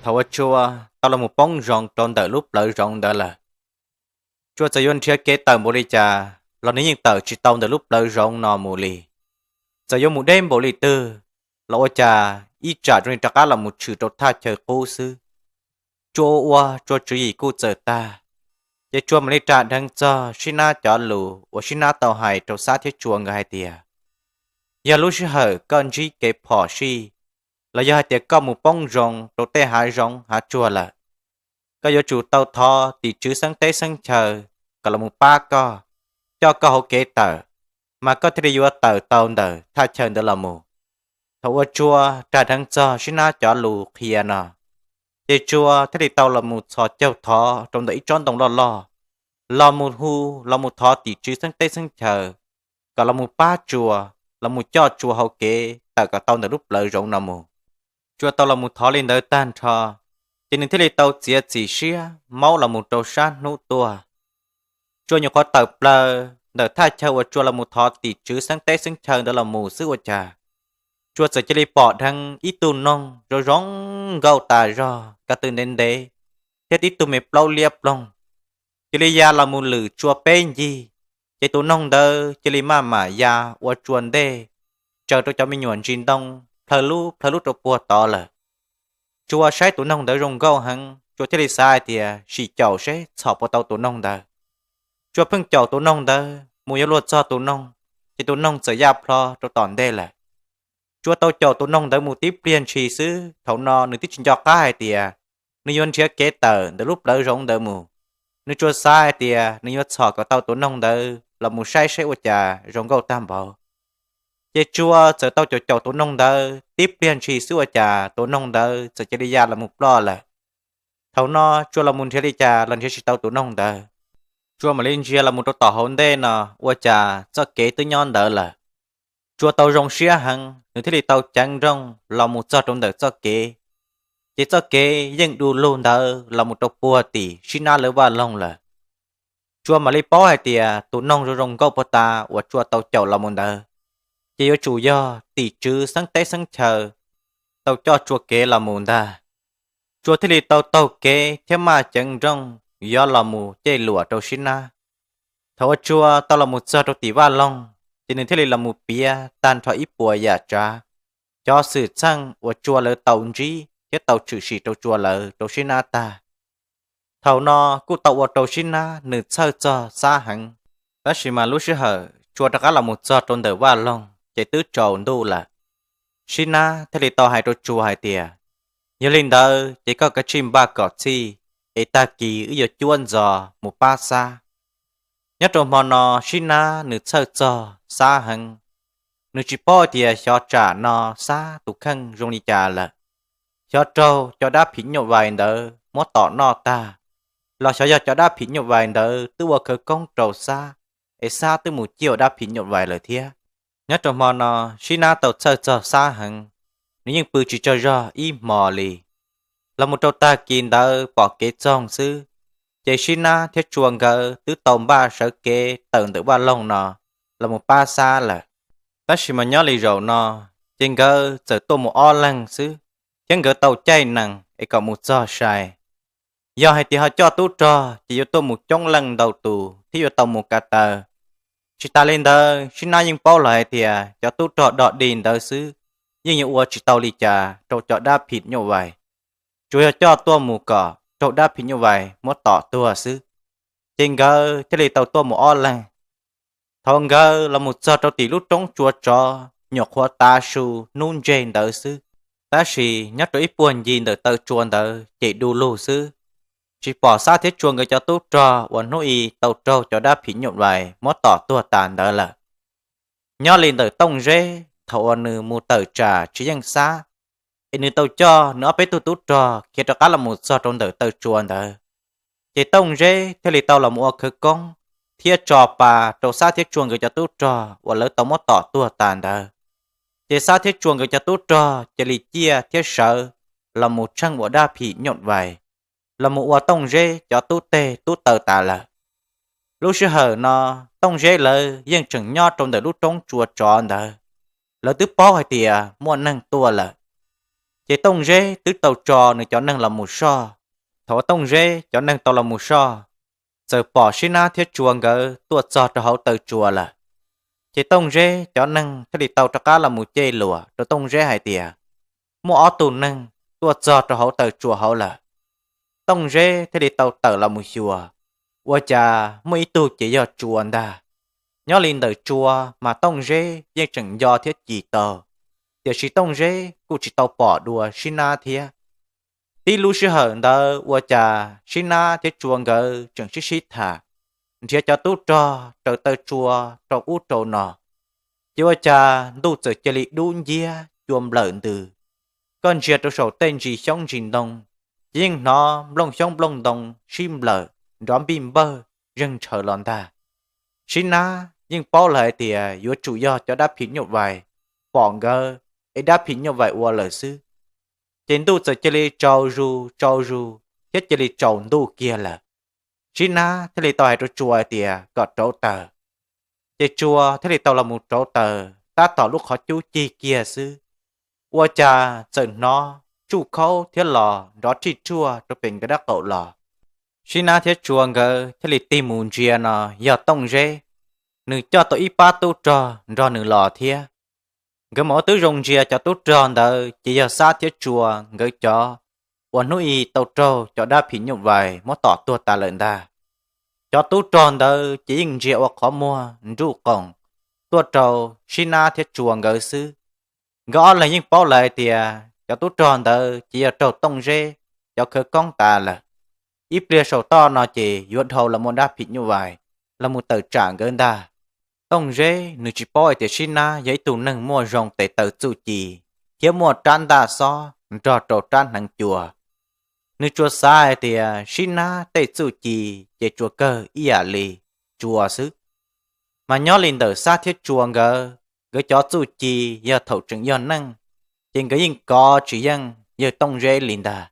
Thaum uas Tsua tau los mus poob zoov rau ntawm lub plawv zoov ntawd lawm, Tsua txawm yuav nrhiav kev tawm npaum li cas los nws yeej tawm tsis tau ntawm lub plawv zoov no mus li. Txawm yuav mus deb npaum li twg los ua cas ib tsam zoo li rov qab los mus tshwm rau thaj chaw qub xwb. Tsua ua ua Tsua tswv yim kuj txawm tag, ces Tsua mam li ras dheev txog Sib Nab cov lus uas Sib Nab tau hais rau Xab thiab Tsua nkawd hais tias, yog lub sij hawm koj ntsib kev phom sij los yog hais tias koj mus poob zoov rau tej hav zoov hav tsuag lawm, koj yuav tsum tau thov tim tswv xeeb teb xeeb chaw kom los mus pab koj, coj koj hauv kev tawm, mas koj thiaj li yuav tawm tau ntawm thaj chaw ntawd los mus. Thaum uas Tsua ras dheev txog Sib Nab cov lus qhia no, ces Tsua thiaj li tau los mus txhos caug thov rau ntawm ib tsob ntoo loj loj, los mus hu, los mus thov tim tswv xeeb teb xeeb chaw kom los mus pab Tsua, los mus coj Tsua hauv kev tawm kom tau ntawm lub plawv zoov no mus. Tsua tau los mus thov li ntawd tag nrho, ces nws thiaj li tau txiav txim siab maub los mus rau sab hnub tuaj. Tsua nyuam qhuav tawm plaws ntawm thaj chaw uas Tsua los mus thov tim tswv xeeb teb xeeb chaw ntawd los mus xwb ua cas, Tsua txawm cia li pom dheev ib tug noog zoo zoo nkauj tas zog, ko tw ntev ntev, thiab tib tug me plaub liab ploog, cia li ya los mus lwm Tsua peb ncig. Ces tus noog ntawd cia li maj mam ya ua Tsua ntej, tsaws rau cov me nyuam ntsis ntoo, plhaw lub plhaw lub rau puag tod lawm. Tsua saib tus noog ntawd zoo nkauj heev, Tsua thiaj li xav hais tias sim caum seb txhom puas tau tus noog ntawd. Tsua pheej caum tus noog ntawd mus yuav luag txog tus noog, ces tus noog txawm ya plho rau tom ntej lawm. Tsua tau caum tus noog ntawd mus tib pliag ntshis xwb, thaum no nws twb tsis nco qab hais tias nws yuav nrhiav kev tawm ntawm lub plawv zoov ntawd mus. Nws tsuas xav hais tias nws yuav txhom kom tau tus noog ntawd los mus saib seb ua cas zoo nkauj tag npaum. Ces Tsua txawm tau caum caum tus noog ntawd tib pliag ntshis xwb ua cas tus noog ntawd txawm cia li ya los mus ploj lawm. Thaum no Tsua los mus nrhiav li cas los nrhiav tsis tau tus noog ntawd. Tsua mam li ntsia los mus rau tom hauv ntej no, ua cas txoj kev twb nyob ntawd lawm. Tsua tau zoo siab heev, nws thiaj li tau ceev nrooj los mus txog rau ntawm txoj kev. Ces txoj kev yeej du lug ntawd los mus rau puag tim Sib Nab lawv vaj loog lawm. Tsua mam li paub hais tias tus noog zoo zoo nkauj puag ta uas Tsua tau caum los mus ntawd, ces yuav tsum yog tim tswv xeeb teb xeeb chaw tau coj Tsua kev los mus ntag. Tsua thiaj li tau taug kev thiab maj ceev nrooj yuav los mus coj luam rau Sib Nab. Thaum uas Tsua tau los mus txog rau tim vaj loog, ces nws thiaj li los mus piav tag nrho ib puas yam tsav, cov xwm txheej uas Tsua lawv tau ntsib thiab tau tshwm sim rau Tsua lawv rau Sib Nab tag. Thaum no kuj tau ua rau Sib Nab nws txhawj txog Xab heev. Tab sis mas lub sij hawm Tsua rov qab los mus txog rau ntawm vaj loog ces twb tsaus ntuj lawm. Sib Nab thiaj li tau hais rau Tsua hais tias, yog li ntawd ces koj kav tsij npaj kom txhij, es tag kis wb yuav cuab ntxov mus pab Xab. Nyob rau hmo no Sib Nab nws txhawj txog Xab heev, nws tsis paub tias xyov tsam no Xab tus kheej zoo li cas lawm. Xyov raug cov dab phim nyuj vais ntawd muab tom noj tag, los xyov yog cov dab phim nyuj vais ntawd twb ua khawv koob rau Xab, es Xab twb mus ciaj ua dab phim nyuj vais lawm thiab. Nyob rau hmo no Sib Nab tau txhawj txog Xab heev, nws yeej pw tsis tsaug zog ib hmos li. Los mus rau tag kis ntawd pom kev txoog xwb, ces Sib Nab thiab Tsua nkawd twb tau npaj sawv kev tawm ntawm vaj loog no los mus pab Xab lawm. Tab sis mas nyob li zaum no, ces nkawd txawm tuaj mus ob leeg xwb, thiab nkawd tau caij nees es kom mus txog sai. Yog hais tias ho coj tub rog ces yuav tuaj mus coob leej ntau tus thiab yuav tau mus ka taw. Tsis tas li ntawd, Sib Nab yeej paub lawm hais tias cov tub rog dog dig ntawd xwb yeej yuav ua tsis tau li cas rau cov dab phim nyuj vais, tsuas yog coj tuaj mus kom raug dab phim nyuj vais muab tom tuag xwb. Ces nkawd thiaj li tau tuaj mus ob leeg. Thaum nkawd los mus txog rau tim lub roob tsua tsov, nyuam qhuav tav su hnub ntseg ntawd xwb, tab sis nyob rau ib puag ncig ntawm taw tsua ntawd ces du lug xwb, tsis pom Xab thiab Tsua nkawd cov tub rog uas hnub i tau raug cov dab phim nyuj vais muab tom tuag tas ntawd lawm. Nyob li ntawm Tooj Zeb, thaum uas nws mus tawm tsam tsis yeej Xab, es nws tau coj nws ob peb tug tub rog khiav rov qab los mus txog rau ntawm taw tsua ntawd, ces Tooj Zeb thiaj li tau los ua khawv koob thiab tso pa rau Xab thiab Tsua nkawd cov tub rog uas lawv tau muab tom tuag tas ntawd. Ces Xab thiab Tsua nkawd cov tub rog cia li ciaj thiab sawv los mus tsheej ua dab phim nyuj vais, los mus ua Tooj Zeb cov tub teg tub taw tas lawm. Lub sij hawm no, Tooj Zeb lawv yeej tseem nyob rau ntawm lub roob tsua tsov ntawd, lawv twb paub hais tias muaj neeg tuaj lawm. Ces Tooj Zeb twb tau tso nws cov neeg los mus soj. Thaum uas Tooj Zeb cov neeg tau los mus soj, txawm pom Sib Nab thiab Tsua nkawd tuaj txog rau hauv taw tsua lawm, ces Tooj Zeb cov neeg thiaj li tau rov qab los mus cej luam rau Tooj Zeb hais tias muaj ob tug neeg tuaj txog rau hauv taw tsua hauv lawm. Tooj Zeb thiaj li tau tawm los mus xyuas, ua cas muaj ib tug ces yog Tsua ntag. Nyob li ntawm Tsua mas Tooj Zeb yeej tseem nco thiab cim tau, tiam sis Tooj Zeb kuj tsis tau pom dua Sib Nab thiab. Tib lub sij hawm ntawd ua cas Sib Nab thiab Tsua nkawd tseem sib sib tham, nrhiav cov tub rog raws taw tsua rau ub rau no, ces ua cas ntuj txawm cia li dub nciab cua nplawm ntws. Koj ntsia rau saum tej ntsis xyoob ntsis ntoo, ces yeej hnov nplooj xyoob nplooj ntoo sib nplawm nrov npij npawg zeeg ntshaw los ntag. Sib Nab yeej paub lawm hais tias yuav tsum yog cov dab phim nyuj vais pom nkawd es dab phim nyuj vais ua lawm xwb. Ces ntuj txawm cia li tsaus zus tsaus zus thiab cia li tsaus ntuj kiag lawm. Sib Nab thiaj li tau hais rau Tsua hais tias kom rauv taws. Ces Tsua thiaj li tau los mus rauv taws, tab tom lub qhov cub cig kiag xwb, ua cas txawm hnov tsuj khaub thiab los nrov rhij rhuaj rau pem nkawd dab qaum los. Sib Nab thiab Tsua nkawd thiaj li tig mus ntsia no yog Tooj Zeb, nws coj tau ib pab tub rog nrog nws los thiab. Nkawd mas ua twb zoo ntsia cov tub rog ntawd ces yog Xab thiab Tsua nkawd cov uas hnub i tau raug cov dab phim nyuj vais muab tom tuag tas lawm ntag. Cov tub rog ntawd ces yeej ntsia ua qhov muag nruj qoom tuaj rau Sib Nab thiab Tsua nkawd xwb. Nkawd ob leeg yeej paub lawm hais tias cov tub rog ntawd ces yog raug Tooj Zeb cov khawv koob tas lawm. Ib pliag saum toj no ces yuav dhau los muaj dab phim nyuj vais los mus tawm tsam nkawd ntag. Tooj Zeb nws tsis paub hais tias Sib Nab yog ib tug neeg muaj zoo tes taw txuj ci thiab muaj rab ntaj xob nrog rau rab hneev cua. Nws tsuas xav hais tias Sib Nab tej txuj ci ces tsuas kawg ib yam li Tsua xwb. Mas nyob li ntawm Xab thiab Tsua nkawd, nkawd cov txuj ci yog thaum tseem yog neej, ces nkawd yeej kov tsis yeej yawg Tooj Zeb li ntag.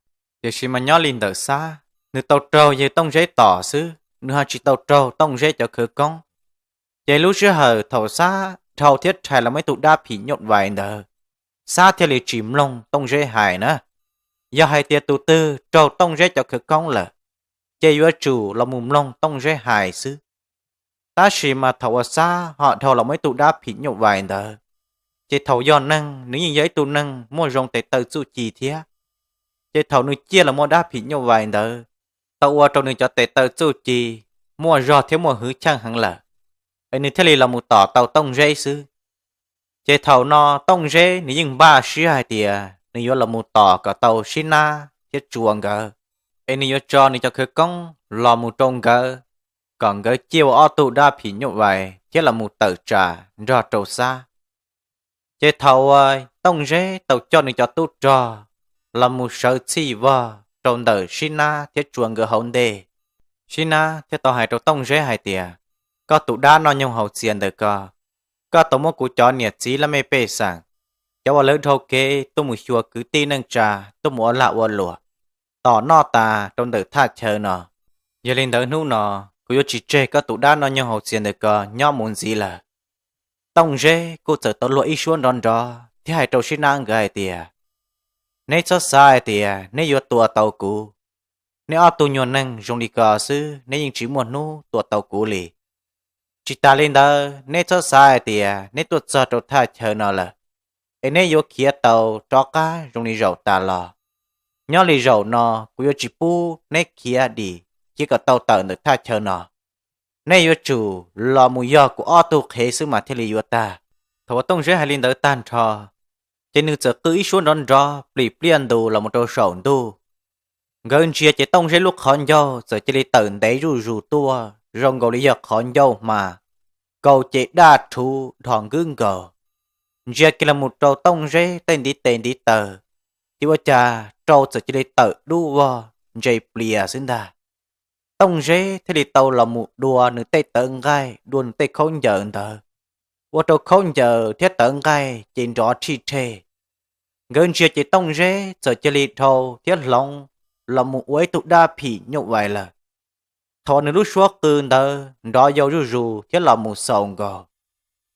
Tiam sis mas nyob li ntawm Xab, nws tau raug yawg Tooj Zeb tom xwb, nws ho tsis tau raug Tooj Zeb cov khawv koob. Ces lub sij hawm thaum Xab dhau thiab rhais los muaj ib tug dab phim nyuj vais ntawd, Xab thiaj li tsis mloog Tooj Zeb hais na. Yog hais tias tus twg raug Tooj Zeb cov khawv koob lawm, ces yuav tsum los mus mloog Tooj Zeb hais xwb. Tab sis mas thaum uas Xab ho dhau los muaj ib tug dab phim nyuj vais ntawd, ces thaum yog neeg nws yeej yog ib tug neeg muaj zoo tes taw txuj ci thiab. Ces thaum nws ciaj los muaj dab phim nyuj vais ntawd, tau ua rau nws cov tes taw txuj ci muaj zog thiab muaj hwv cheej heev lawm, es nws thiaj li los mus tom tau Tooj Zeb xwb. Ces thaum no Tooj Zeb nws yeej npaj siab hais tias nws yuav los mus tom kom tau Sib Nab thiab Tsua nkawd, es nws yuav tso nws cov khawv koob los mus rau nkawd, kom nkawd ciaj ua ob tug dab phim nyuj vais thiab los mus tawm tsam nrog rau Xab. Ces thaum uas Tooj Zeb tau coj nws cov tub rog los mus sawv txhij vog rau ntawm Sib Nab thiab Tsua nkawd hauv ntej, Sib Nab thiaj tau hais rau Tooj Zeb hais tias, koj tus dab noj nyoog haus txias ntawm ko, koj tau muab kuv cov niam txiv laj mej pej xeem, cov uas lawv dhau kev tuaj mus xyuas kwv tij neej tsa, tuaj mus ua lag ua luam, tom noj tas rau ntawm thaj chaw no. Yog li ntawd hnub no kuv yuav tsis tseg koj tus dab noj nyoog haus txias ntawm ko nyob mus ntxiv lawm. Tooj Zeb kuj txawm tau luag ib suab nrov nrov thiab hais rau Sib Nab nkawd hais tias, neb txhob xav hais tias neb yuav tua tau kuv. Neb ob tug nyuag neeg zoo li ko xwb neb yeej tsis muaj hnub tua tau kuv li. Tsis tas li ntawd neb txhob xav hais tias neb tuaj txog rau thaj chaw no lawm, es neb yuav khiav tau rov qab zoo li zaum tas los. Nyob li zaum no kuv yuav tsis pub neb khiav dim, khiav kom tau tawm ntawm thaj chaw no. Neb yuav tsum los mus yog kuv ob tug qhev xwb mas thiaj li yuav tag. Thaum uas Tooj Zeb hais li ntawd tag nrho, ces nws txawm qw ib suab nrov nrov plim pliaj ntus los mus rau saum ntuj. Nkawd ntsia ces Tooj Zeb lub qhov ncauj txawm cia li tawm ntev zuj zus tuaj zoo nkaus li yog qhov ncauj hma, kaus ces daj rhuv dhos nkwb nkaus. Ntsia kiag los mus rau Tooj Zeb tej ntiv tes ntiv taw, ces ua cas rau txawm cia li tawm dub vog ntse plias xwb ntag. Tooj Zeb thiaj li tau los mus dua nws tej tawv nqaij dua nws tej khaub ncaws ntawd, ua rau khaub ncaws thiab tawv nqaij ces nrov rhij rhej. Nkawd ntsia ces Tooj Zeb txawm cia li dhau thiab hloov los mus ua ib tug dab phim nyuj vais lawm. Thaum nws lub suab qw ntawd nrov yau zuj zus thiab los mus xaus nkaus,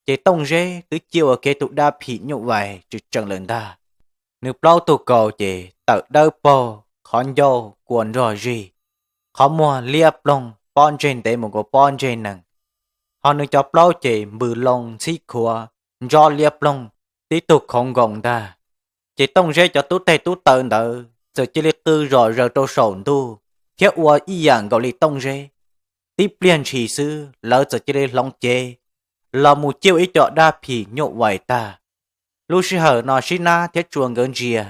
ces Tooj Zeb twb ciaj ua kiag tus dab phim nyuj vais tseem tseem lawm ntag. Nws plaub tug kaus ces tawm dawb paug, qhov ncauj kua nrog zig, qhov muag liab ploog, pob ntseg ntev mus kuv pob ntseg nees, ho nws cov plaub ces npws loo ntxhib khuav, ntsob liab ploog, tib tug khoov nkoos ntag. Ces Tooj Zeb cov tub teg tub taw ntawd txawm cia li qw zom zaws rau saum ntuj thiab ua ib yam nkaus li Tooj Zeb. Tib pliag ntshis xwb lawv txawm cia li hloov cev los mus ciaj ua ib co dab phim nyuj vais tag. Lub sij hawm no Sib Nab thiab Tsua nkawd ntsia,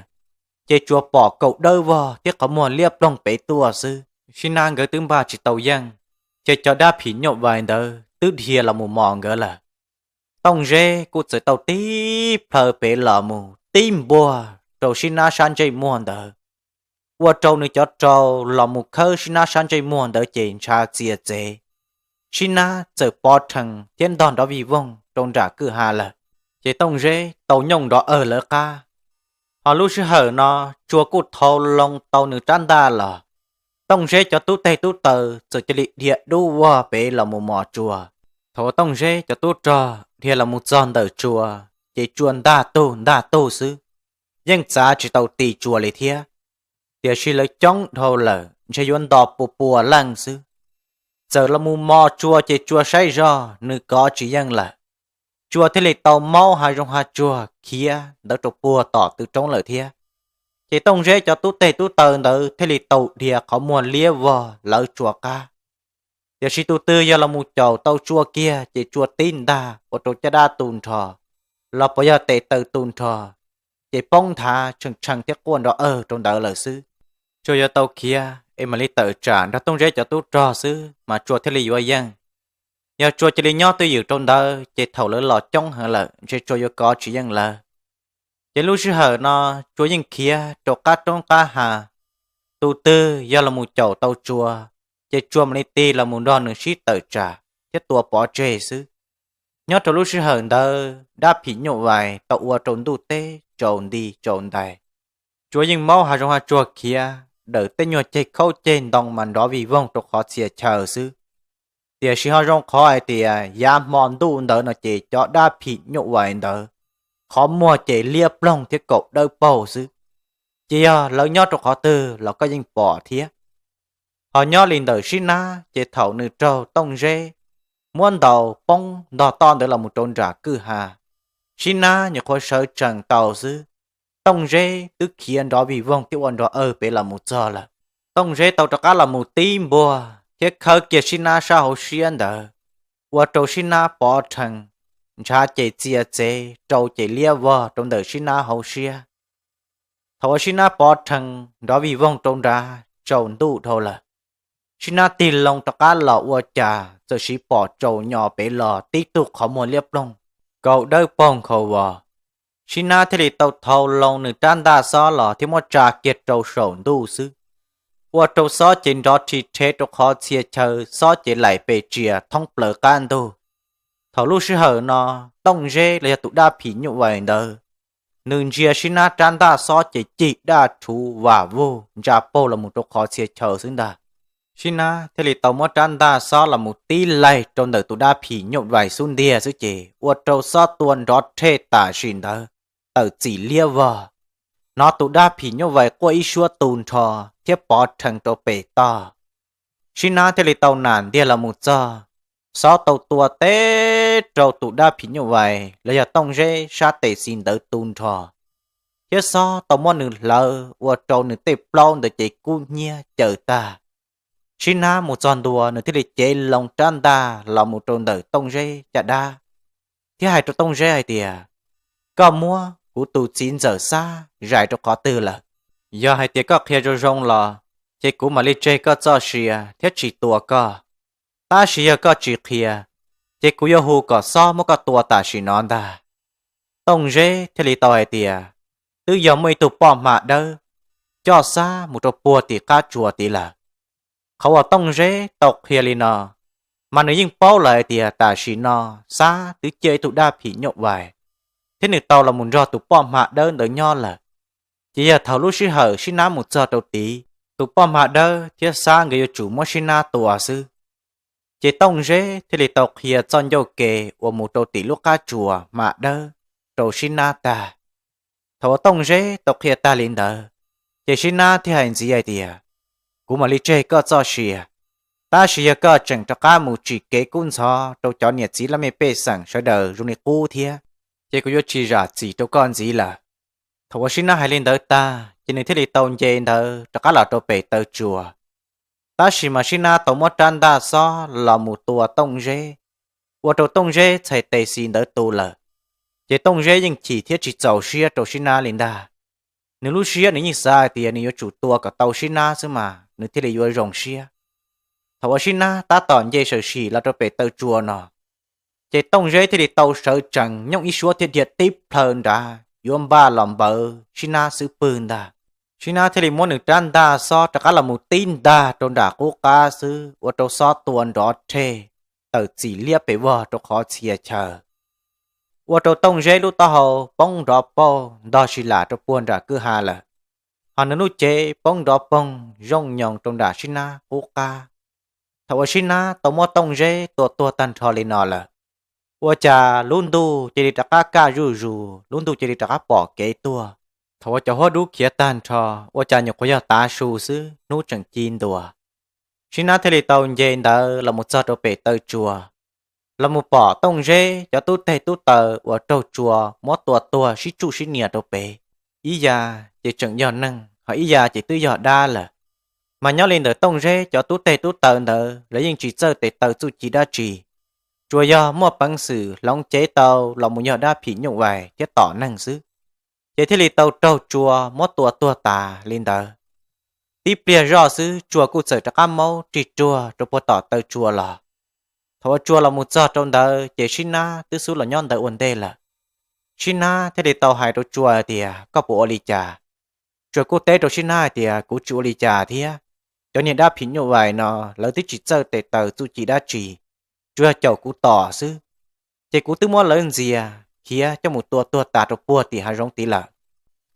ces tsuas pom kaum dawb vog thiab qhov muag liab ploog pem tuaj xwb. Sib Nab nkawd twb npaj tsis tau yeej, ces cov dab phim nyuj vais ntawd twb dhia los mus mos nkawd lawm. Tooj Zeb kuj txawm tau tib plhaw pem los mus tib npuaj rau Sib Nab sab ntsej muag ntawd, ua rau nws cov rau los mus khawb Sib Nab sab ntsej muag ntawd ces ntshav txias txev. Sib Nab txawm pov rhees thiab ntog nrov vij voog rau nram kwj ha lawm. Ces Tooj Zeb tau nyooj nrov awg lawv qab, ho lub sij hawm no Tsua kuj thau loo tau nws rab ntaj los. Tooj Zeb cov tub teg tub taw txawm cia li dhia dub vog pem los mus mos Tsua. Thaum uas Tooj Zeb cov tub rog dhia los mus txog ntawm Tsua, ces Tsua ntag tug ntag tug xwb, yeej txav tsis tau ti Tsua li thiab. Tiam sis lawv coob dhau lawm ntshe yuav nto pua pua leej xwb. Txawm los mus mos Tsua ces Tsua saib zog nws kov tsis yeej lawm. Tsua thiaj li tau maub hav zoov hav tsuag khiav ntawd rau puag tom tw roob lawm thiab. Ces Tooj Zeb cov tub teg tub taw ntawd thiaj li tau dhia qhov muag liab vog lawv Tsua qab. Tiam sis tus twg yog los mus caum tau Tsua kiag ces Tsua tib ntag ua rau caj dab tu nrho, los puas yog tes taw tu nrho, ces poob nthav tshee tshee thiab quaj nrov awg rau ntawd lawm xwb. Tsua yuav tau khiav es mam li tawm tsam nrog Tooj Zeb cov tub rog xwb mas Tsua thiaj li yuav yeej. Yog Tsua cia li nyob twj ywm rau ntawd ces thaum lawv los coob heev lawm ntshe Tsua yuav kov tsis yeej lawv. Ces lub sij hawm no Tsua yeej khiav rau qab roob qab hav. Tus twg yog los mus caum tau Tsua, ces Tsua mam li tig los mus nrog nws sib tawm tsam thiab tua pov tseg xwb. Nyob rau lub sij hawm ntawd dab phim nyuj vais tau ua rau ntuj teb tsaus nti tsaus ntais. Tsua yeej maub hav zoov hav tsuag khiav, dawm tej nyuag ceg khaub ceg ntoo mas nrov vij voog rau qhov txhia chaw xwb. Tiam sis ho zoo qhov hais tias yav hmo ntuj ntawd no ces cov dab phim nyuj vais ntawd qhov muag ces liab ploog thiab kaum dawb paug xwb. Ces yog lawv nyob rau qhov twg los koj yeej pom thiab. Ho nyob li ntawm Sib Nab ces thaum nws raug Tooj Zeb muab ntaus poob ntog toj ntawd los mus rau nram kwj ha, Sib Nab nyuam qhuav sawv tsees tau xwb, Tooj Zeb twb khiav nrov vij voog thiab ua nrov awg pem los mus txog lawm. Tooj Zeb tau rov qab los mus tib npuaj thiab khawb kiag Sib Nab sab hauv siab ntawd, ua rau Sib Nab pov rhees, ntshav ces txias txev, rau ces liab vog rau ntawm Sib Nab hauv siab. Thaum uas Sib Nab pov rhees nrov vij voog rau nrad tsaus ntuj dhau lawm, Sib Nab tig loo rov qab los ua cas txawm siv pom tsaus nyo pem los tib tug qhov muag liab ploog, kaum dawb paug nkhaus vos. Sib Nab thiaj li tau thau loo nws rab ntaj xob los thiab muab tsa kiag rau saum ntuj xwb, ua rau xob ces nrov rhi rhe rau qhov txhia chaw, xob ces laim pes tsias thoob plaws qab ntug. Thaum lub sij hawm no, Tooj Zeb los yog tus dab phim nyuj vais ntawd, nws ntsia Sib Nab rab ntaj xob ces cig daj rhuv vam vug ntsa paug los mus rau qhov txhia chaw xwb ntag. Sib Nab thiaj li tau muab rab ntaj xob los mus tib laig rau ntawm tus dab phim nyuj vais xub ntiag xwb ces ua rau xob tua nrov rhe tam sim ntawd, tawm txim liab vog. Hnov tus dab phim nyuj vais quaj ib suab tu nrho thiab pov rhees rau pem toj. Sib Nab thiaj li tau nam ntiag los mus txog, xob tau tua teb rau tus dab phim nyuj vais los yog Tooj Zeb sab tes xis ntawd tu nrho, thiab xob tau muab nws hlawv ua rau nws tej plaub ntawd ces kub hnyiab caws tag. Sib Nab mus txog ntua nws thiaj li cev loo rab ntaj los mus rau ntawm Tooj Zeb caj dab, thiab hais rau Tooj Zeb hais tias, koj muab kuv tus txiv ntxawm Xab zais rau qhov twg lawm? Yog hais tias koj qhia zoo zoo los ces kuv mam li tseg koj txoj sia thiab tsis tua koj. Tab sis yog koj tsis qhia, ces kuv yuav hu kom xob muab koj tua tam sim no ntag. Tooj Zeb thiaj li tau hais tias, twb yog muaj ib tug poj hma dawb coj Xab mus rau puag tim qab tsuas tid lawm. Qhov uas Tooj Zeb tau qhia li no, mas nws yeej paub lawm hais tias tam sim no Xab twb ciaj ib tug dab phim nyuj vais, thiab nws tau los mus nrog tus poj hma dawb ntawd nyob lawm. Ces yog thaum lub sij hawm Sib Nab mus txog rau tid, tus poj hma dawb thiab Xab nkawd yuav tsum muab Sib Nab tua xwb. Ces Tooj Zeb thiaj li tau qhia txoj ncauj ke uas mus rau tim lub qab tsuas hma dawb rau Sib Nab tag. Thaum uas Tooj Zeb tau qhia tag li ntawd, ces Sib Nab thiaj hais ntxiv hais tias, Kuv mam li tseg koj txoj sia, tab sis yog koj tseem rov qab mus tsim kev kub ntxhov rau cov niam txiv laj mej pej xeem sawv daws zoo li qub thiab, ces kuv yuav tsis zam txim rau koj ntxiv lawm. Thaum uas Sib Nab hais li ntawd tag, ces nws thiaj li tau nce ntawd rov qab los rau pem taw tsua. Tab sis mas Sib Nab tau muab rab ntaj xob los mus tua Tooj Zeb, ua rau Tooj Zeb txhais tes xis ntawd tu lawm. Ces Tooj Zeb yeej chim thiab tsis txaus siab rau Sib Nab li ntag. Nws lub siab nws yeej xav hais tias nws yuav tsum tua kom tau Sib Nab xwb mas nws thiaj li yuav zoo siab. Thaum uas Sib Nab tab tom nce sawm sim los rau pem taw tsua no, ces Tooj Zeb thiaj li tau sawv tsees nyooj ib suab thiab dhia tib plhaw nrad yuav npaj los npawv Sib Nab xub pwg ntag. Sib Nab thiaj li muab nws rab ntaj xob rov qab los mus tib ntag rau nram qub qab xwb ua rau xob tua nrov rhe tawm txim liab pes vog rau qhov txhia chaw, ua rau Tooj Zeb lub taub hau poob nrov pauj ntog si lam rau puag nram kwj ha lawm. Hos nws lub cev poob nrov poog zoo nyoos rau nram Sib Nab qub qab. Thaum uas Sib Nab tau muab Tooj Zeb tua tuag tag nrho li no lawm, ua cas lub ntuj cia li rov qab kaj zuj zus, lub ntuj cia li rov qab pom kev tuag. Thaum uas cov huab dub khiav tag nrho, ua cas nyuam qhuav yog tav su xwb, hnub tseem ci ntua. Sib Nab thiaj li tau nce ntawd los mus txog rau pem taw tsua, los mus pom Tooj Zeb cov tub teg tub taw uas raug tsua muab tua tuag sib tsuj sib nias rau pem. Ib yam ces tseem yog neeg, ho ib yam ces twb yog dab lawm. Mas nyob li ntawm Tooj Zeb cov tub teg tub taw ntawd lawv yeej tsis txawj tes taw txuj ci dab tsi, tsuas yog muaj peev xwm hloov cev tau los mus yog dab phim nyuj vais thiab tom neeg xwb, ces thiaj li tau raug tsua muab tua tuag tas li ntawd. Tib pliag zoj xwb tsua kuj txawm rov qab maub rig ruag rau puag tom taw tsua los. Thaum uas tsua los mus txog rau ntawd ces Sib Nab twb xub los nyob ntawd ua ntej lawm. Sib Nab thiaj li tau hais rau tsua tias, Koj puas ua li cas? Tsua kuj teb rau Sib Nab hais tias, Kuv tsis ua li cas thiab. Cov niag dab phim nyuj vais no lawv twb tsis txawj tes taw txuj ci dab tsi, tsuas yog caum kuv tom xwb, ces kuv twb muab lawv ntxias khiav coj mus tua tuag tas rau puag tim hav zoov tid lawm.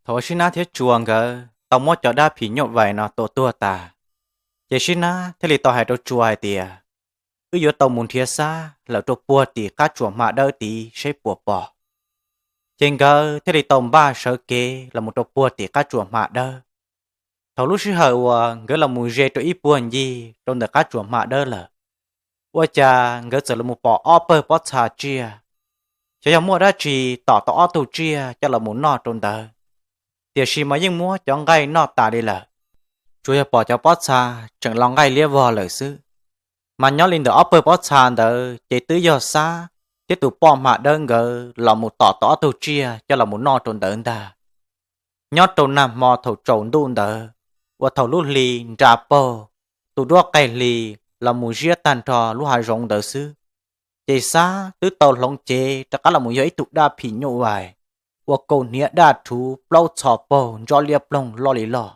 Thaum uas Sib Nab thiab tsua nkawd tau muab cov dab phim nyuj vais no tua tuag tas, ces Sib Nab thiaj li tau hais rau tsua hais tias, Wb yuav tau mus nrhiav Xab lawm rau puag tim qab tsuas hma dawb tid seb puas pom. Ces nkawd thiaj li tau npaj sawv kev los mus rau puag tim qab tsuas hma dawb. Thaum lub sij hawm uas nkawd los mus ze rau ib puag ncig rau ntawm qab tsuas hma dawb lawm, ua cas nkawd txawm los mus pom ob pawg pob txha tsiaj. Xyov yog muaj dab tsi tom tau ob tug tsiaj coj los mus noj rau ntawd, tiam sis mas yeej muab cov nqaij noj tas li lawm, tsuas yog pom cov pob txha tseem los nqaij liab vog lawm xwb. Mas nyob li ntawm ob pawg pob txha ntawd ces twb yog Xab thiab tus poj hma dawb nkawd los mus tom tau ob tug tsiaj coj los mus noj rau ntawd ntag. Nyob rau nag hmo thaum tsaus ntuj ntawd, uas thaum lub hli nra paug, tus duab qaij hli los mus ziab tag nrho lub hav zoov ntawd xwb, ces Xab twb tau hloov cev rov qab los mus yog ib tug dab phim nyuj vais uas kaus hniav daj rhuv plaub txho paug ntsob liab ploog loj li loj.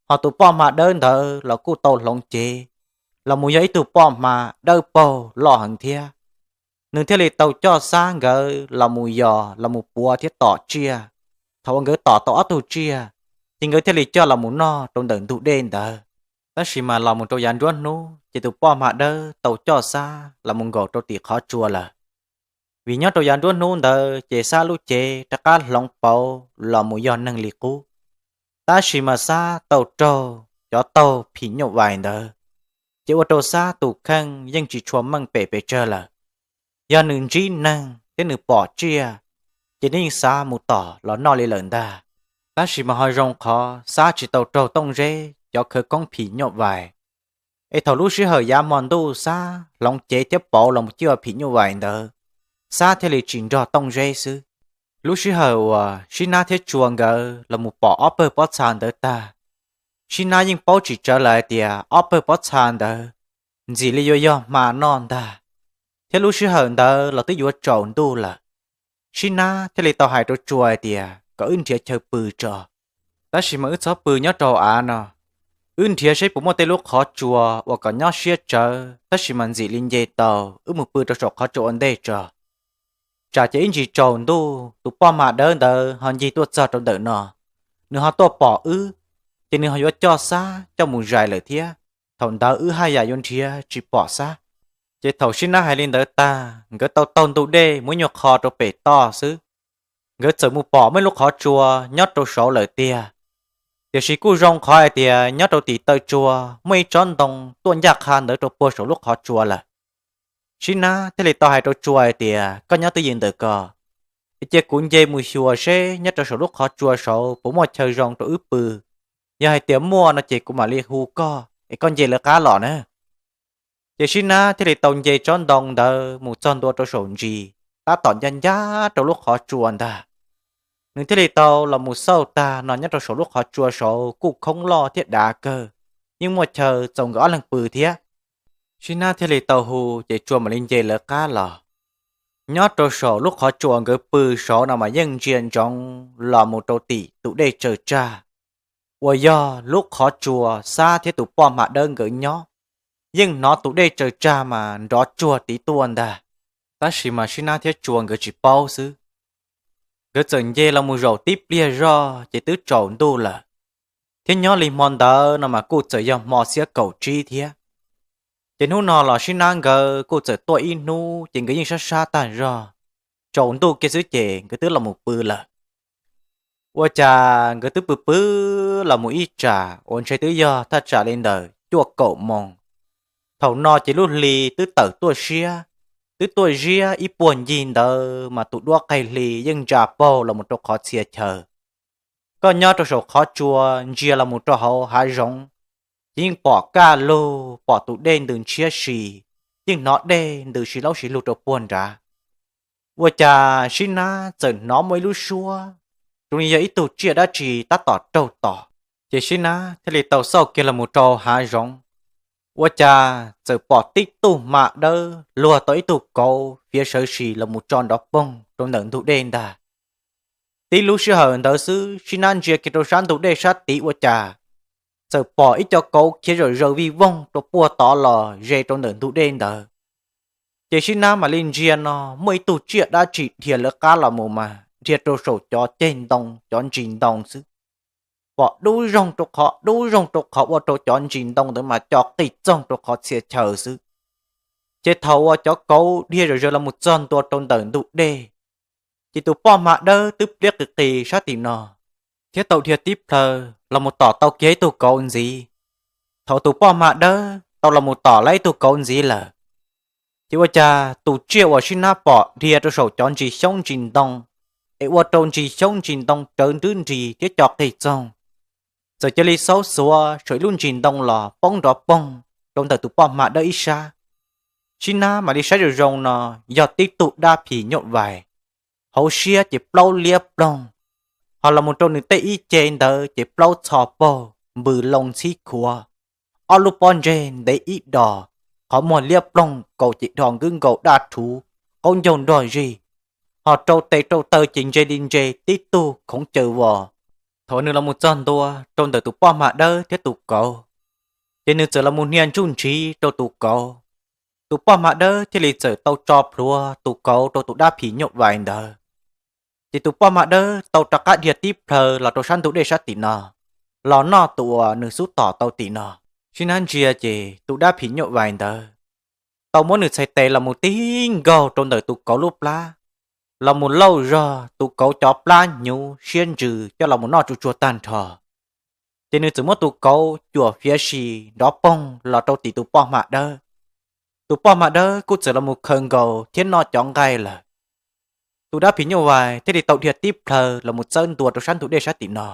Hos tus poj hma dawb ntawd los kuj tau hloov cev los mus yog ib tug poj hma dawb paug loj heev thiab. Nws thiaj li tau coj Xab nkawd los mus yos los mus puav thiab tom tsiaj. Thaum uas nkawd tom tau ob tug tsiaj, ces nkawd thiaj li coj los mus noj rau ntawm ntug dej ntawd. Tab sis mas los mus rau yav nruab hnub ces tus poj hma dawb tau coj Xab los mus nkaum rau tim qhov tsua lawm. Vim nyob rau yav nruab hnub ntawd ces Xab lub cev rov qab hloov pauv los mus yog neeg li qub. Tab sis mas Xab tau raug cov taug phim nyuj vais ntawd, ces ua rau Xab tus kheej yeej tsis tshua meej pem pes tsawg lawm. Yog nws ntsib neeg thiab nws pom tsiaj, ces nws yeej xav mus tom los noj li lawm ntag. Tab sis mas ho zoo qhov Xab tsis tau raug Tooj Zeb cov khawv koob phim nyuj vais. Es thaum lub sij hawm yav hmo ntuj Xab hloov cev thiab pauv los mus cuag phim nyuj vais ntawd, Xab thiaj li tsis nrog Tooj Zeb xwb. Lub sij hawm uas Sib Nab thiab Tsua nkawd los mus pom ob pawg pob txha ntawd tag, Sib Nab yeej paub tsis tsawg lawm hais tias ob pawg pob txha ntawd ntxim li yuav yog hma noj ntag, thiab lub sij hawm ntawd los twb yuav tsaus ntuj lawm. Sib Nab thiaj li tau hais rau Tsua hais tias kom wb nrhiav chaw pw tso, tab sis mas wb txhob pw nyob rau hauv av no. Wb nrhiav seb puas muaj tej lub qhov tsua uas kom nyob siab tsawv tab sis mas ntxim li nce tau, wb mus pw rau saum qhov tsua ua ntej tso. Tsam ces ib ntsis tsaus ntuj tus poj hma dawb ntawd ho ncig tuaj txog rau ntawm no, nws ho tuaj pom wb, ces nws ho yuav coj Xab coj mus zais lawm thiab. Thaum ntawd wb haj yam yuav nrhiav tsis pom Xab. Ces thaum Sib Nab hais li ntawd tag, nkawd tau taug ntug dej mus ib nyuag qho rau pem toj xwb, nkawd txawm mus pom muaj ib lub qhov tsua nyob rau saud lawm tiag. Tiam sis kuj zoo qhov hais tias nyob rau tim taw tsua muaj ib tsob ntoo tuaj ncaj qha ntawd rau puag saum lub qhov tsua lawm. Sib Nab thiaj li tau hais rau tsua hais tias, Koj nyob twj ywm ntawm ko, es cia kuv nce mus xyuas seb nyob rau saum lub qhov tsua saud puas muaj chaw zoo rau wb pw. Yog hais tias muaj no ces kuv mam li hu koj es koj nce lawv qab los na. Ces Sib Nab thiaj li tau nce tsob ntoo ntawd mus txog ntua rau saum ntsis, tab tom ncaj ncaj rau lub qhov tsua ntag. Nws thiaj li tau los mus xauj tag no nyob rau saum lub qhov tsua saud kuj khoob loj thiab dav kawg, yeej muaj chaw txaus nkawd ob leeg pw thiab. Sib Nab thiaj li tau hu ces tsua mam li nce lawv qab los. Nyob rau saum lub qhov tsua nkawd pw saud no mas yeej ntsia ntsoov los mus rau tim tus dej tsaws tsag, uas yog lub qhov tsua Xab thiab tus poj hma dawb nkawd nyob. Yeej hnov tus dej tsaws tsag mas nrov tsuag tiv tuaj ntag. Tab sis mas Sib Nab thiab tsua nkawd tsis paub xwb. Nkawd txawm nce los mus zaum tib pliag zog ces twb tsaus ntuj lawm, thiab nyob li hmo ntawd no mas kuj txawm yog hmo xiab kaum tsib thiab. Ces hnub no los Sib Nab nkawd kuj txawm tuaj ib hnub ces nkawd yeej sab sab tag zog, tsaus ntuj kiag xwb ces nkawd twb los mus pw lawm. Ua cas nkawd twb pw pw los mus ib tsam uas ntshe twb yog thaj tsam li ntawm cuaj kaum moos. Thaum no ces lub hli twb tawm tuaj siab, twb tuaj ziab ib puag ncig ntawd mas tus duab qaig hli yeej ntsa paug los mus rau qhov txhia chaw. Koj nyob rau saum qhov tsua ntsia los mus rau hauv hav zoov, ces yeej pom kaj lug pom tus dej ntws ntshiab si, yeej hnov dej ntws si laub si lug rau puag nrad. Ua cas Sib Nab txawm hnov muaj ib lub suab zoo li yog ib tug tsiaj dab tsi tab tom raug tom. Ces Sib Nab thiaj li tau xauj kiag los mus rau hav zoov, ua cas txawm pom tib tug hma dawb luag tau ib tug kauv fiav sawv si los mus tso nrov poog rau ntawm ntug dej ntag. Tib lub sij hawm ntawd xwb Sib Nab ntsia kiag rau sab ntug dej sab tid ua cas txawm pom ib co kauv khiav zom zaws vij voog rau puag tod los ze rau ntawm ntug dej ntawd. Ces Sib Nab mam li ntsia no muaj ib tug tsiaj dab tsi dhia lawv qab los mus mas dhia rau saum cov ceg ntoo cov ntsis ntoo xwb. Pom dub zoog rau qhov dub zoog rau qhov ua rau cov ntsis ntoo ntawd mas co qig txoog rau qhov txhia chaw xwb. Ces thaum uas cov kauv dhia zom zaws los mus txog ntua rau ntawm ntug dej, ces tus poj hma dawb twb pliab qis qis sab tim no, thiab tau dhia tib plhaw los mus tom tau kiag ib tug kauv ntxiv. Thaum tus poj hma dawb tau los mus tom lawv ib tug kauv ntxiv lawm, ces ua cas tus tsiaj uas Sib Nab pom dhia rau saum cov ntsis xyoob ntsis ntoo, es ua rau ntsis xyoob ntsis ntoo rawv nrwb nris thiab co qig txoog, txawm cia li xaub xuav saum ib lub ntsis ntoo los poob nrov poog rau ntawm tus poj hma dawb ib sab. Sib Nab mam li saib zoo zoo no yog tib tug dab phim nyuj vais, hauv siab ces plaub liab ploog, ho los mus rau nws tej ib ce ntawd ces plaub txho paug npws loo ntxhib khuav, ob lub pob ntseg ntev ib dos, qhov muag liab ploog kaus ces dhos nkwb nkaus daj rhuv, qaub ncaug nrog zig, ho rau tes rau taw ces ntse li ntse tib tug khoov caws vos. Thaum nws los mus txog ntua rau ntawm tus poj hma dawb thiab tus kauv, ces nws txawm los mus hnia ntsuj ntshiv rau tus kauv. Tus poj hma dawb thiaj li txawm tau tso plhuav tus kauv rau tus dab phim nyuj vais ntawd. Ces tus poj hma dawb tau rov qab dhia tib plhaw los rau sab ntug dej sab tim no, los noj tus uas nws xub tom tau tim no. Sib Nab ntsia ces tus dab phim nyuj vais ntawd tau muab nws txhais tes los mus tib nkaug rau ntawm tus kauv lub plab, los mus lauj zog tus kauv cov plab hnyuv siab ntsws coj los mus noj tsuj tsuag tag nrho. Ces nws txawm muab tus kauv cuam fiav si nrov poog los rau tim tus poj hma dawb. Tus poj hma dawb kuj txawm los mus khaws nkaus thiab noj cov nqaij lawm. Tus dab phim nyuj vais thiaj li tau dhia tib plhaw los mus txawb ntua rau sab ntug dej sab tim no,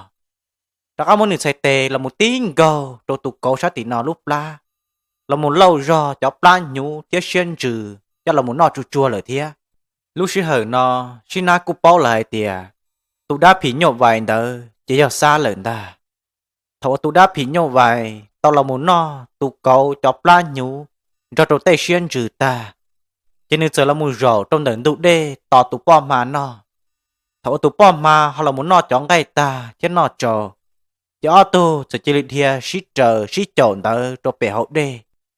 rov qab muab nws txhais tes los mus tib nkaug rau tus kauv sab tim no lub plab, los mus lauj zog cov plab hnyuv thiab siab ntsws coj los mus noj tsuj tsuag lawm thiab. Lub sij hawm no Sib Nab kuj paub lawm hais tias tus dab phim nyuj vais ntawd ces yog Xab lawm ntag. Thaum uas tus dab phim nyuj vais tau los mus noj tus kauv cov plab hnyuv nrog rau tej siab ntsws tag, ces nws txawm los mus zaum rau ntawm ntug dej tos tus poj hma noj. Thaum uas tus poj hma ho los mus noj cov nqaij tag thiab noj tsau, ces ob tug txawm cia li dhia sib raws sib caum ntawd rau pem hauv dej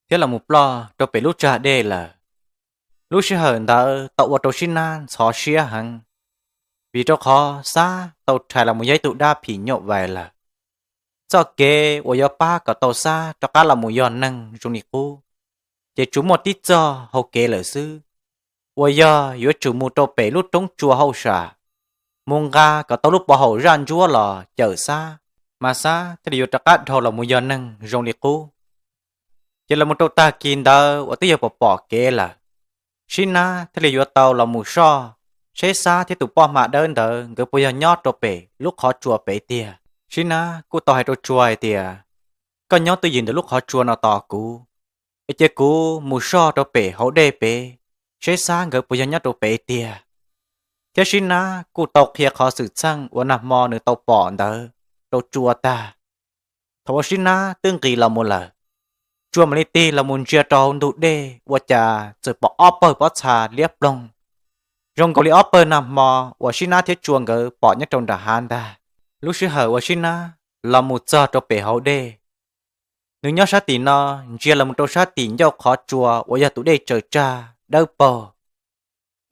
thiab los mus ploj rau pem lub tsag dej lawm. Lub sij hawm ntawd tau ua rau Sib Nab ntxhov siab heev, vim rau qhov Xab tau rhais los mus yog ib tug dab phim nyuj vais lawm. Txoj kev uas yuav pab kom tau Xab rov qab los mus yog neeg zoo li qub, ces tsuas muaj tib txoj hau kev lawm xwb, uas yog yuav tsum mus rau pem lub roob tsua hauj sam, mus nqa kom tau lub pov haum zaj ntsuab los cawm Xab, mas Xab thiaj li yuav rov qab dhau los mus yog neeg zoo li qub. Ces los mus rau tag kis ntawd uas twb yog pom pom kev lawm, Sib Nab thiaj li yuav tau los mus soj seb Xab thiab tus poj hma dawb ntawd nkawd puas yog nyob rau pem lub qhov tsua pem tiag. Sib Nab kuj tau hais rau Tsua hais tias, koj nyob twj ywm ntawm lub qhov tsua no tos kuv, es cia kuv mus soj rau pem hauv dej pem, seb Xab nkawd puas yog nyob rau pem tiag. Thiab Sib Nab kuj tau qhia qhov xwm txheej uas nag hmo nws tau pom ntawd rau Tsua tag. Thaum uas Sib Nab twb nqis los mus lawm, Tsua mam li tig los mus ntsia rau hauv ntug dej ua cas txawm pom ob pawg pob txha liab ploog, zoo nkaus li ob pawg nag hmo uas Sib Nab thiab Tsua nkawd pom nyob rau nram hav ntag. Lub sij hawm uas Sib Nab los mus txog rau pem hauv dej, nws nyob sab tim no ntsia los mus rau sab tim ncauj qhov tsua uas yog tus dej tsaws tsag dawb paug,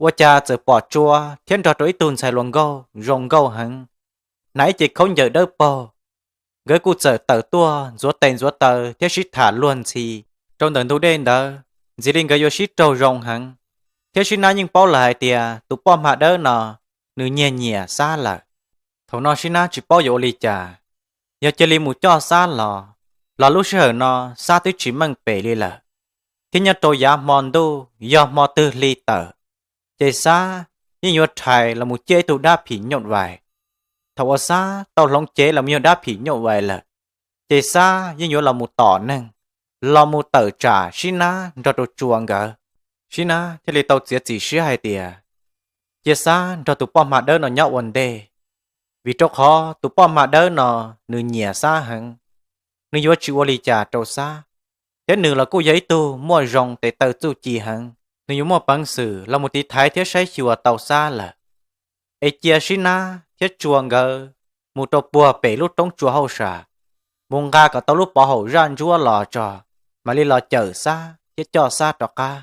ua cas txawm pom Tsua thiab nrog rau ib tug ntxhais hluas nkauj zoo nkauj heev, hnav ib ce khaub ncaws dawb paug. Nkawd kuj txawm tawm tuaj ntxuav tes ntxuav taw thiab sib tham luag ntxhi rau ntawm ntug dej ntawd, ntxim li nkawd yuav sib raug zoo heev. Thiab Sib Nab yeej paub lawm hais tias tus poj hma dawb no nws nyiag nyiam Xab lawm. Thaum no Sib Nab tsis paub yuav ua li cas, yog cia li mus coj Xab los, los lub sij hawm no Xab twb tsis meej pem li lawm, thiab nyob rau yav hmo ntuj yog hmo twg hli tawm, ces Xab yeej yuav rhais los mus ciaj ib tug dab phim nyuj vais. Thaum uas Xab tau hloov cev los mus yog dab phim nyuj vais lawm, ces Xab yeej yuav los mus tom neeg, los mus tawm tsam Sib Nab nrog rau Tsua nkawd. Sib Nab thiaj li tau txiav txim siab hais tias, cia Xab nrog tus poj hma dawb no nyob ua ntej, vim rau qhov tus poj hma dawb no nws nyiam Xab heev, nws yuav tsis ua li cas rau Xab, thiab nws los kuj yog ib tug muaj zoo tes taw txuj ci heev, nws yuav muaj peev xwm los mus tiv thaiv thiab saib xyuas tau Xab lawm. Es cia Sib Nab thiab Tsua nkawd mus rau puag pem lub roob tsua hauj sam, mus nqa kom tau lub pov haum zaj ntsuab los tso, mam li los cawm Xab thiab coj Xab rov qab.